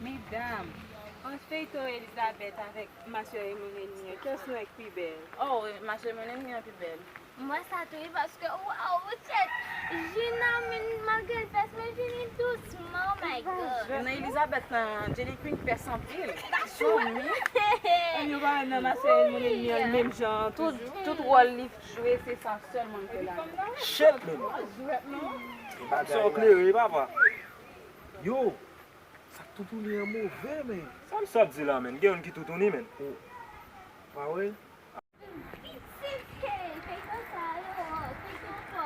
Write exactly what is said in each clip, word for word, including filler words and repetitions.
Medam, ant feyton Elizabeth avèk Ma Sœur et Mon Ennemi an, kiyès nan ki pi bèl? Oh, Ma Sœur et Mon Ennemi an pi bèl. M wè sa tou wi, paske, waw, shit, Gina, men, malgre l pès, men Gina dous, oh my God. Nan Elizabeth lan, Jenny Queen pès anpil. Ann yo pa wè nan Ma Sœur et Mon Ennemi an, li menm jan an toujou. Tout wòl li jwe, se sa sèlman l fè ladan. Shit, men. Sa w klere, papa. Yo, sa k toutouni an move, men. Sa m sot di la, men. Gen youn ki toutouni, men. Pa wè? Pitit, hey, feyton sa yo, feyton fò.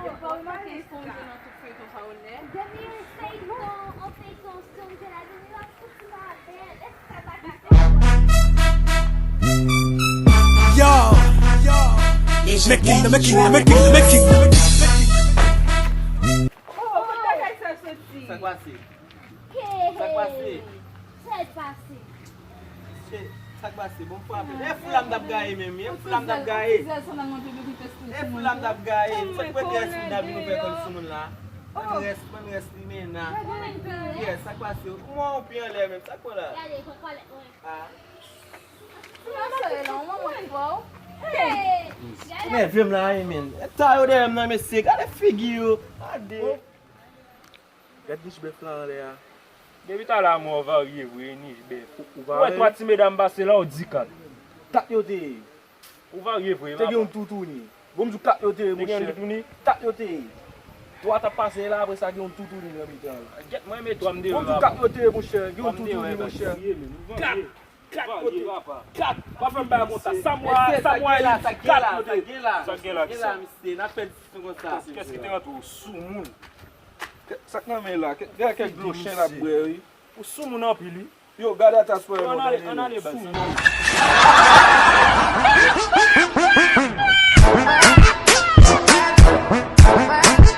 Yo pa remake esponje nan tout feyton sa yo nèt. Depi yon feyton, yon feyton sonje la, depi l ap fouti pa bèl, èske sa pa ka fè? Yo, yo, the making, the making, the making, the making. Oh, kote bagay sa soti? Sa k pase? Sa k pase? Sa k pase? Che, sa k pase? Bon, m frape. E foul la m t ap gaye menm, wi. E foul la m t ap gaye. E foul la m t ap gaye. Sa k pete yès moun ap vin ouvè kò l sou moun la? Bann rès, bann rès limena. Yes, sa k pase? Ou mwen ou pye anlè menm. Sa k pran la? Ah. Ou nève m la, wi, men. E ta yo dèyè m nan, mesye. Gade figi yo. Gade. Gad nich bèf la anlè a. Depi talè a mwen w varye vre, nich bèf. Ou pa wè twa ti medam pase la, w di kat. Kat yo te ye. Ou varye vre, papa. Te gen youn toutouni. Bon, m di w kat yo te ye, monchè. Te gen youn toutouni? Kat yo te ye. Twa t ap pase la, apre sa gen youn toutouni nan mitan yo. Gèt mwen, men twa m dewe, papa. Bon, m di w kat yo te ye, monchè. Gen youn toutouni, monchè. Kat! Kat kote? Kat! Pa fè m bagay konsa. Sa m wè, sa m wè, li di kat kote? Sa k gen la, kisa? Misye, n ap pèdi tan konsa. Kiyès ki te rantre w soumoun? Sa k nan men la? Gade kèk dlo chen l ap bwè, wi. Ou soumoun anpil, wi. Yo, gade atas pwè yo, gade yo. Soumoun.